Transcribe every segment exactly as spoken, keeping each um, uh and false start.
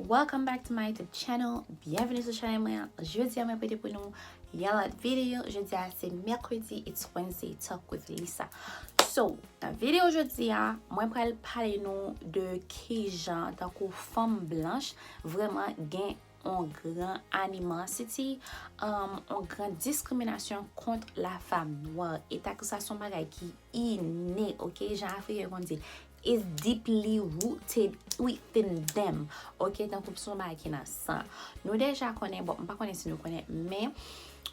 Welcome back to my YouTube channel. Byenveni sou chanèl mwen an. Jodi a mwen pote pou nou yon lòt videyo. Jodi a se mèkredi, it's Wednesday talk with Lisa. So, nan videyo jodi a, mwen pral pale nou de kijan tankou fanm blanch vrèman gen yon gran animosity, um, yon gran diskriminasyon kont la femme noire. E ta sa se yon bagay ki ine, ok? Jan Afriken yo konn di, is deeply rooted within them. Ok, tankou se yon bagay ki nan san. Nou deja konnen, bon, m pa konnen si nou konnen, men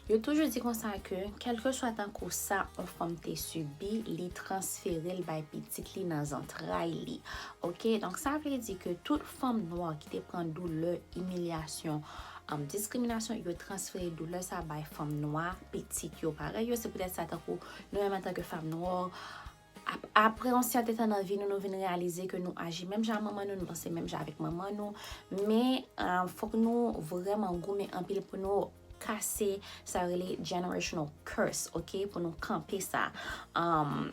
yo toujou di konsa ke kèlkeswa tankou sa yon fanm te sibi, li transfere l bay pitit li nan zantray li. Ok, donk sa vle di ke tout fanm nwa ki te pran doulè, imilyasyon, um, diskriminasyon, yo transfere doulè sa bay fanm nwa, pitit yo parèy yo. Se poutèt sa tankou nou menm antanke fanm nwa, ap- apre yon sèten tan nan vi nou, nou vin reyalize ke nou aji menm jan ak manman nou, nou panse menm jan avèk manman nou. Men, um, fòk nou vrèman goumen anpil pou nou kase sa yo rele generational curse, ok? Pou nou kanpe sa. Um,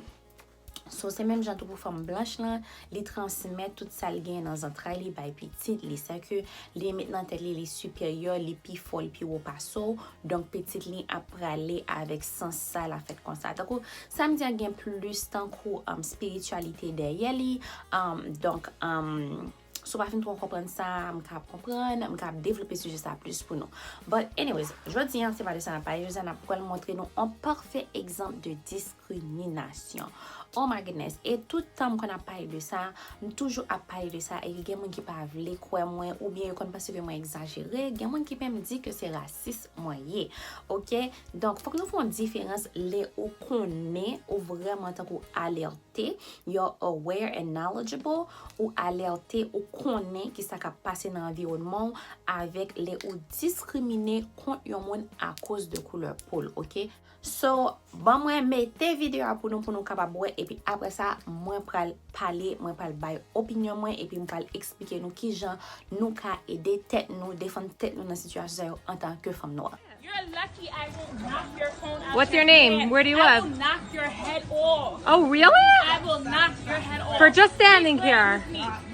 so, se menm jan tou pou fanm blanch lan, li transmèt tout sa l gen nan zantray li bay pitit li. Sa ke li met nan tèt li, li siperyè, li pi fò, li pi wo pase w. Donk, pitit li ap prale avèk sans sa, l ap fèt konsa. Tankou, sa m di an gen plis tankou, um, espirityalite dèyè li. Um, donk, um, si w pa fin twò konprann sa, m ka konprann, m ka devlope sijè sa plis pou nou. But anyways, jodi an, se pa de sa n ap pale. Jodi an, n ap pral montre nou yon pafè egzanp de diskriminasyon. Oh my goodness. E tout tan m konn ap pale de sa, m toujou ap pale de sa, e gen moun ki pa vle kwè mwen, oubyen yo konn panse ke mwen egzajere, gen moun ki menm di ke se rasis mwen ye. Ok? Donk, fòk nou fè yon diferans lè ou konnen, ou vrèman tankou alète, you're aware and knowledgeable, ou alète, ou konnen ki sa k ap pase nan anviwònman w avèk lè ou diskrimine kont yon moun akoz de koulè po l, ok? So, ban mwen mete videyo a pou nou, pou nou kapab wè, epi apre sa, mwen pral pale, mwen pral bay opinyon mwen, epi m pral eksplike nou kijan nou ka ede tèt nou, defann tèt nou nan sitiyasyon sa yo antanke fanm nwa. You're lucky I won't knock your phone out. What's your name? Where do you live? I will knock your head off. Oh, really? I will knock your head off. For just standing here.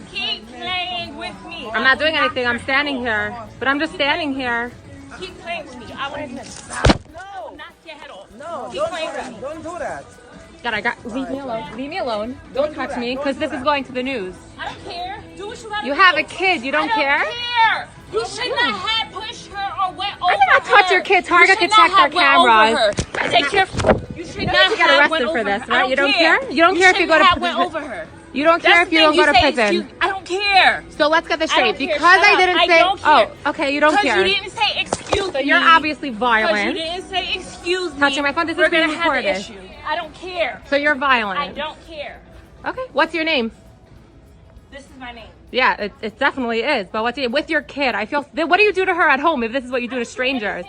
Keep playing with me. Keep playing with me. I'm not doing anything. I'm standing here. But I'm just standing here. Keep playing with me. I will knock your head off. No, don't do that. Don't do that. God, I got. Leave me alone. Leave me alone. Don't touch me, because this is going to the news. I don't care. Do what you gotta do. You have a kid. You don't care? I don't care. You should not have pushed her or went over her. I did not touch your kid. Target can check their cameras. You should not have went over her. I don't care. You should not have went over her. You don't care if you go to prison. You don't care if you don't go to prison. I don't care. So let's get this straight. Because I didn't say, oh, okay, you don't care. Because you didn't say excuse me. So you're obviously violent. Because you didn't say excuse me. Touching my phone. This is being recorded. We're gonna have an issue. I don't care. So you're violent. I don't care. Okay. What's your name? This is my name. Yeah, it, it definitely is. But what's your, with your kid? I feel. Then what do you do to her at home if this is what you do to strangers?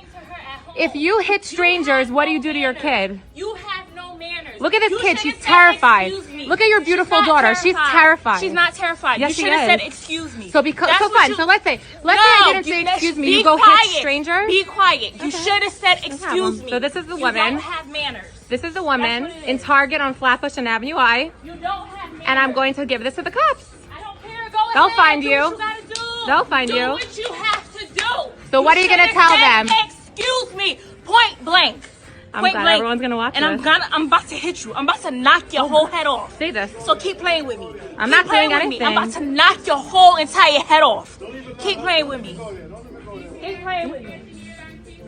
If you hit strangers, what do you do to your kid? You have no manners. Look at this kid. She's terrified. Look at your beautiful daughter. She's terrified. She's not terrified. Yes, she is. You should have said excuse me. So because, so fine. So let's say, let's say I didn't say excuse me. You go hit strangers. Be quiet. You should have said excuse me. So this is the woman. You don't have manners. This is the woman in Target on Flatbush and Avenue I. You don't have manners. And I'm going to give this to the cops. I don't care. Go ahead. They'll find you. Do what you gotta do. They'll find you. Do what you have to do. So what are you gonna tell them? You should have said, excuse me, point blank. I'm glad everyone's gonna watch this. And I'm gonna, I'm about to hit you. I'm about to knock your whole head off. Say this. So keep playing with me. I'm not doing anything. I'm about to knock your whole entire head off. Keep playing with me. Keep playing with me.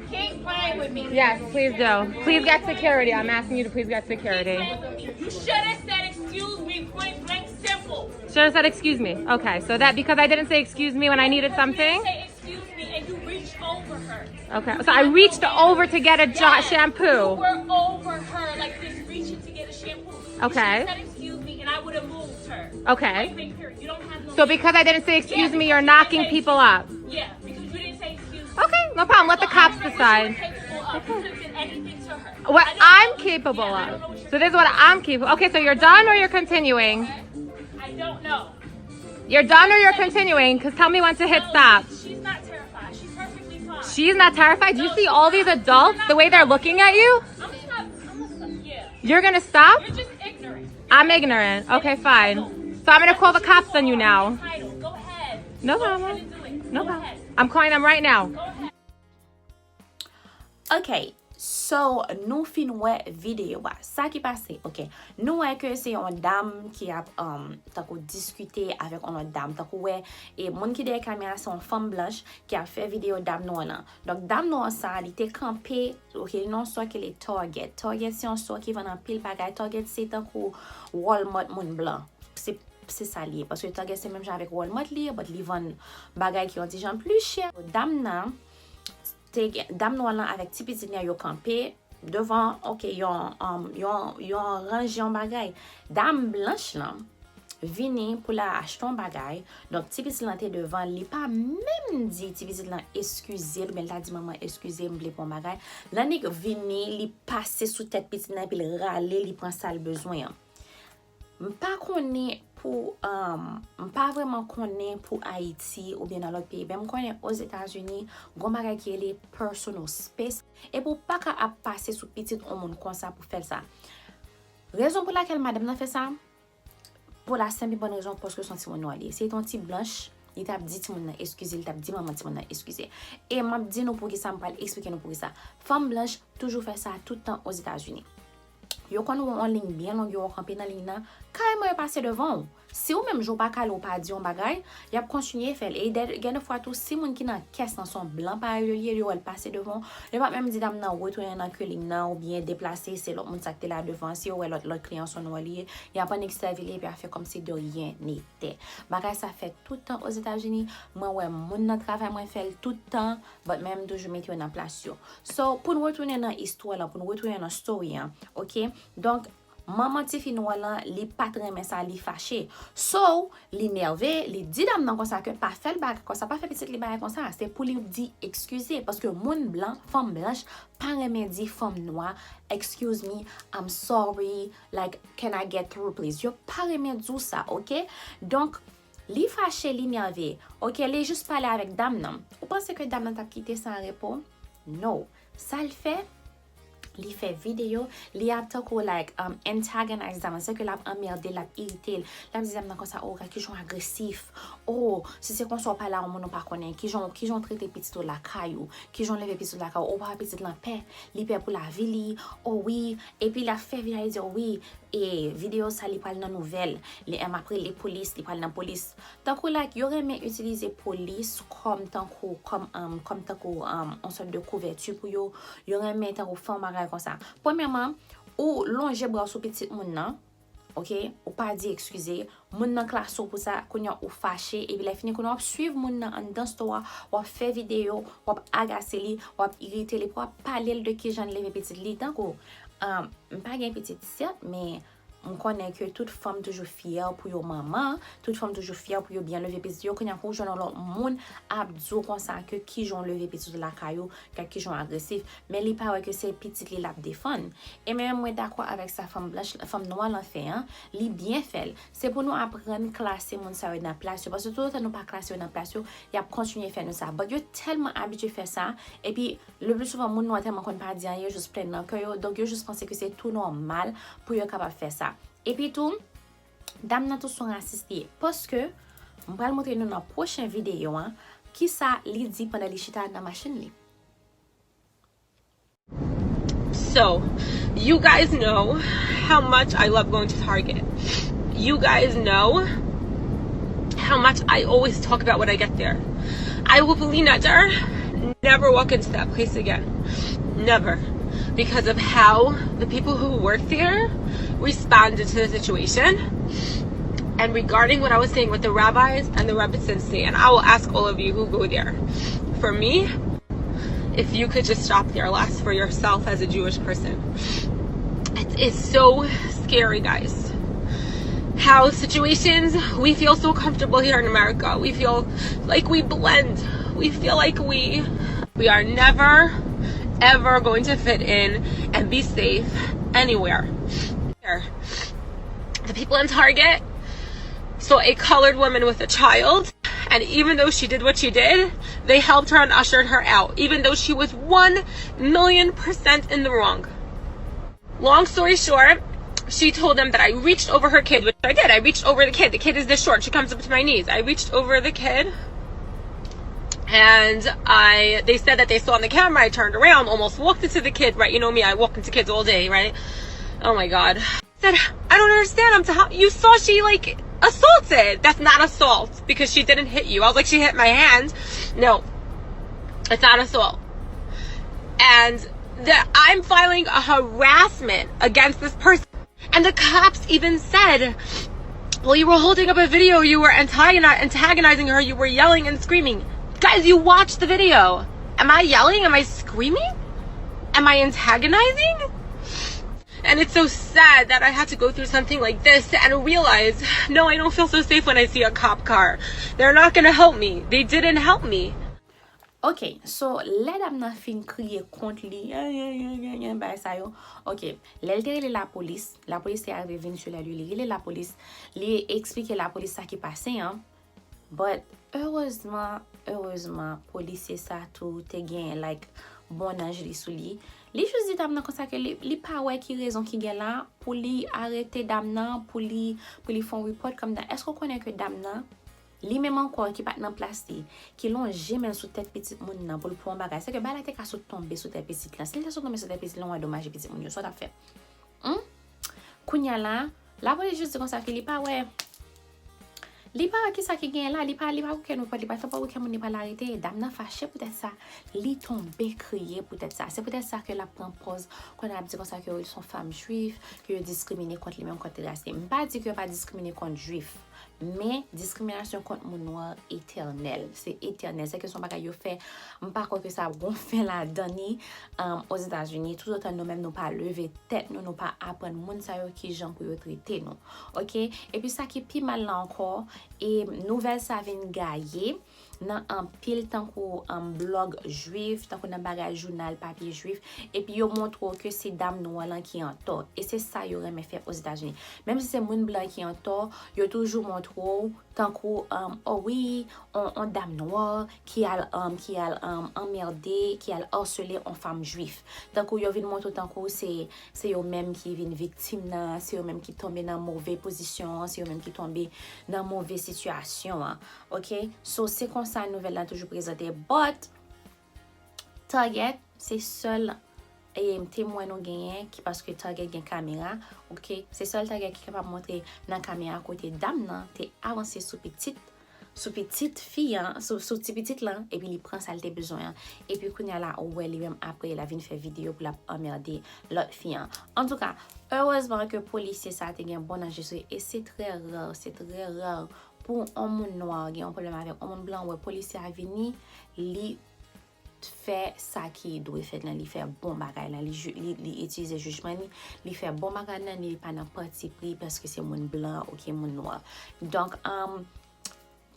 Keep playing with me. Yes, please do. Please get security. I'm asking you to please get security. You should have said excuse me, point blank, simple. Should have said excuse me. Okay, so that because I didn't say excuse me when I needed something. You didn't say excuse me and you reached over her. Okay, so I reached over to get a shampoo. You were over her like this, reaching to get a shampoo. Okay. You should have said excuse me and I would have moved her. Okay. Point blank, period. You don't have no. So because I didn't say excuse me, you're knocking people up. Yeah, because you didn't say excuse me. Okay, no problem. Let the cops decide. What I'm capable of. So this is what I'm capable. Okay, so you're done or you're continuing? I don't know. You're done or you're continuing? Because tell me when to hit stop. She's not terrified. She's perfectly fine. She's not terrified? Do you see all these adults, the way they're looking at you? I'm just not, I'm just, yeah. You're gonna stop? You're just ignorant. I'm ignorant. Okay, fine. So I'm gonna call the cops on you now. No, mama. No problem. I'm calling them right now. Ok, so nou fin wè videyo a. Sa ki pase, ok. Nou wè ke se yon dam ki ap, um, tankou diskite avèk yon lòt dam. Tankou wè, e moun ki dèyè kamera se yon fanm blanch ki ap fè videyo dam nwa lan. Donk, dam nwa sa, li te kanpe, ok, li nan yon store ki rele Target. Target se yon store ki vann anpil bagay. Target se tankou Walmart moun blan. Se, se sa li ye. Paske Target se menm jan avèk Walmart li ye, but li vann bagay ki yon ti jan pli chè. Dam nan, te gen, dam nwa lan avèk ti pitit li an yo kanpe devan, ok, yon, um, yon, yon ranje yon bagay. Dam blanch lan vini pou l al achte yon bagay. Donk, ti pitit lan te devan, li pa menm di ti pitit lan eskize l, oubyen l ta di manman eskize, m vle pran yon bagay. Lè nèg vini, li pase sou tèt pitit lan epi l rale, li pran sa l bezwen an. M pa konnen pou, um, m pa vrèman konnen pou Ayiti oubyen nan lòt peyi, men m konnen Ozetazini, gon bagay ki rele personal space, epi w pa ka ap pase sou pitit yon moun konsa pou fè l sa. Rezon pou lakèl madanm nan fè sa, pou la senp e bòn rezon, paske se yon timoun nwa li ye. Si se te yon ti blanch, li t ap di timoun nan eskize, li t ap di manman timoun nan eskize. E m ap di nou poukisa, m pral eksplike nou poukisa. Fanm blanch toujou fè sa tout tan Ozetazini. Yo konn wè yon liy byen long, yo wè w kanpe nan liy nan, kareman yo pase devan w. Si ou menm jan w pa kale, ou pa di yon bagay, y ap kontinye fè l. E dè-, gen de fwa tou, si moun ki nan kès lan se yon blan parèy yo li ye, yo wè l pase devan w, yo p ap menm di dam nan retounen nan ke liy nan oubyen deplase, se lòt moun sa k te la devan. Si yo wè lòt, lòt kliyan se yon nwa li ye, y ap annik sèvi li epi y ap fè kòmsi de rien n'était. Bagay sa fèt tout tan Ozetazini. Mwen wè moun nan travay, mwen fè l tout tan, but men m toujou mete yo nan plas yo. So, pou n retounen nan istwa lan, pou n retounen nan story an, ok? Donk, manman tifi nwa lan, li pa t renmen sa, li fache. So, li nève, li di dam nan konsa ke pa fè l bagay konsa, pa fè pitit li bagay konsa. Se pou li di eskize, paske moun blan, fanm blanch, pa renmen di fanm nwa, "Excuse me, I'm sorry, like, can I get through, please?" Yo pa renmen di w sa, ok? Donk, li fache, li nève. Ok, li jis pale avèk dam nan. Ou panse ke dam nan t ap kite sa an repo? No. Sa l fè? Li fè videyo, li ap tankou, like, um, antagonize dam nan. Se ke l ap anmède l, l ap irite l. L ap di dam nan konsa, "Oh, gad kijan w agresif. Oh, si se konsa w pale a yon moun ou pa konnen, kijan, kijan w trete pitit ou lakay ou, kijan w leve pitit ou lakay ou, ou pa wè pitit lan pè, li pè pou lavi li, oh wi." Epi l ap fè videyo, li di, "Oh wi, e videyo sa li pral nan nouvèl, li, m ap rele polis, li pral nan polis." Tankou, like, yo renmen itilize polis kòm tankou, kòm, um, kòm tankou, um, yon sòt de kouvèti pou yo. Yo renmen tankou fè yon bagay konsa. Premyèman, ou lonje bra w sou pitit moun nan, ok? Ou pa di eskize. Moun nan klase w pou sa, kounye a ou fache, epi lè fini kounye a w ap swiv moun nan anndan store a, w ap fè videyo, w ap agase li, w ap irite li, w ap pale l de kijan l leve pitit li. Tankou, um, m pa gen pitit, sèt, men m konnen ke tout fanm toujou fyè pou yo manman, tout fanm toujou fyè pou yo byen leve pitit yo. Kounye a pou w jwenn yon lòt moun ap di w konsa ke kijan w leve pitit ou lakay ou, gad kijan w agresif, men li pa wè ke se pitit li l ap defann. E menm mwen dakò avèk sa fanm blanch, fanm nwa lan fè an, li byen fè l. Se pou nou aprann klase moun sa yo nan plas yo, paske toutotan nou pa klase yo nan plas yo, y ap kontinye fè nou sa. But yo tèlman abitye fè sa, epi le pli souvan, moun nwa tèlman konn pa di anyen, yo jis plenn nan kè yo, donk yo jis panse ke se tou nòmal pou yo kapab fè sa. Epi tou, dam nan tou se yon rasis li ye. Paske, m pral montre nou nan pwochen videyo an, kisa li di pandan li chita nan machin li. So, you guys know how much I love going to Target. You guys know how much I always talk about when I get there. I will never walk into that place again. Never. Because of how the people who work there responded to the situation. And regarding what I was saying with the rabbis and the Rebbitzins, and I will ask all of you who go there. For me, if you could just stop there less for yourself as a Jewish person. It is so scary, guys. How situations, we feel so comfortable here in America. We feel like we blend. We feel like we we are never ever going to fit in and be safe anywhere. The people in Target saw a colored woman with a child, and even though she did what she did, they helped her and ushered her out, even though she was one million percent in the wrong. Long story short, she told them that I reached over her kid, which I did. I reached over the kid. The kid is this short. She comes up to my knees. I reached over the kid. And I, they said that they saw on the camera, I turned around, almost walked into the kid, right? You know me, I walk into kids all day, right? Oh my God. I said, "I don't understand. I'm t- how, you saw she, like, assaulted." "That's not assault because she didn't hit you." I was like, "She hit my hand." "No, it's not assault." And that I'm filing a harassment against this person. And the cops even said, "Well, you were holding up a video, you were antagoni- antagonizing her, you were yelling and screaming." Guys, you watched the video. Am I yelling? Am I screaming? Am I antagonizing? And it's so sad that I had to go through something like this and realize, no, I don't feel so safe when I see a cop car. They're not gonna help me. They didn't help me. Ok, so lè dam nan fin kriye kont li, bagay sa yo, ok, lè l te rele lapolis, lapolis te arive vin sou lè li, li rele lapolis, li eksplike lapolis sa ki pase an, but erezman, erezman, polisye sa tou te gen, like, bon nanj li sou li. Li jis di dam nan konsa ke li, li pa wè ki rezon ki gen la pou li arete dam nan, pou li, pou li fè yon report kòm dam. Èske w konnen ke dam nan, li menm ankò ki pa t nan plas li, ki lonje men l sou tèt pitit moun nan pou l pran yon bagay, sèke bagay la te ka sot tonbe sou tèt pitit lan. Si l te sot tonbe sou tèt pitit lan, w andomaje pitit moun yo, sa w t ap fè? Hmm? Kounye a la, lapolis jis di konsa ke li pa wè, li pa wè kisa ki genyen la, li pa, li pa wè okenn repòt, li pa t wè okenn moun, li pa l arete. Dam nan fache poutèt sa, li tonbe kriye poutèt sa. Se poutèt sa ke l ap pran pòz, kounye a l ap di konsa ke se yon fanm jwif, ke yo diskrimine kont li menm, kont li rase. M pa di ke yo pa diskrimine kont jwif. Men, diskriminasyon kont moun nwa etènèl. Se etènèl. Se ke se yon bagay yo fè. M pa kwè ke sa ap gon fen ladan ni, um, Ozetazini. Toutotan nou menm nou pa leve tèt nou, nou pa aprann moun sa yo kijan pou yo trete nou. Ok? Epi sa ki pi mal la ankò, e nouvèl sa vin gaye nan anpil tankou, um, blòg jwif, tankou nan bagay jounal papye jwif, epi yo montre w ke se dam nwa lan ki antò. E se sa yo renmen fè Ozetazini. Menm si se moun blan ki antò, yo toujou montre w tankou, um, oh wi, on, on dam nwa ki al, um, ki al, um, anmède, ki al asele on fanm jwif. Tankou yo vin montre w tankou se, se yo menm ki vin viktim nan, se yo menm ki tonbe nan move pozisyon an, se yo menm ki tonbe nan move sitiyasyon an. Ok? So, se konsa nouvèl la toujou prezante. But, Target, se sèl, e, temwen nou genyen ki, paske Target gen kamera, ok? Se sèl Target ki kapab montre nan kamera kote dam nan te avanse sou pitit, sou pitit fi an, sou, sou ti pitit lan, epi li pran sa l te bezwen an. Epi kounye a la, ou wè li menm apre, l a vin fè videyo pou l ap anmède lòt fi an. Antouka, erezman ke polisye sa a te gen bon nan je sou li, e se trè ra, se trè ra pou yon moun nwa gen yon pwoblèm avèk yon moun blan, ou wè polisye a vini, li fè sa ki dwe fèt lan, li fè bon bagay lan, li, li, li itilize jijman li, li fè bon bagay lan, li pa nan patipri paske se moun blan oubyen moun nwa. Donk, um,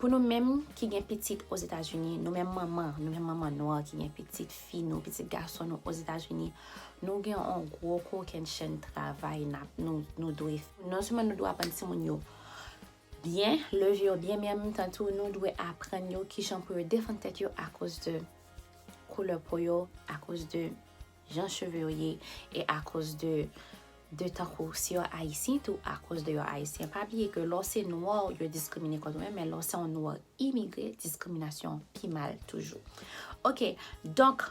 pou nou menm ki gen pitit Ozetazini, nou menm manman, nou menm manman nwa ki gen pitit fi nou, pitit gason nou Ozetazini, nou gen yon gwo kokennchenn travay n ap, nou, nou dwe fè. Non sèlman nou dwe aprann timoun yo byen, leve yo byen, men an menm tan tou, nou dwe aprann yo kijan pou yo defann tèt yo akoz de koulè po yo, akoz de jan cheve yo ye, e akoz de, de tankou si yo ayisyen tou, akoz de yo ayisyen. Pa bliye ke lè w se nwa, yo diskrimine kont ou menm, men lè w se yon nwa imigre, diskriminasyon pi mal toujou. Ok, donk,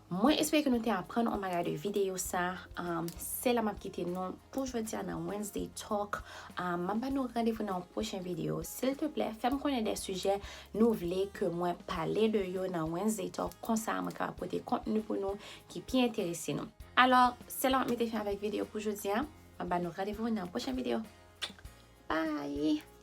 mwen espere ke nou te aprann yon bagay de videyo sa. Um, se la m ap kite nou pou jodi a nan Wednesday Talk. Um, m ap ba nou randevou nan yon pwochen videyo. Silteplè, fè m konnen de sijè nou vle ke mwen pale de yo nan Wednesday Talk. Konsa, mwen kapab pote kontni pou nou ki pi enterese nou. Alò, se la m ap mete fen avèk videyo pou jodi a. M ap ba nou randevou nan yon pwochen videyo. Bye!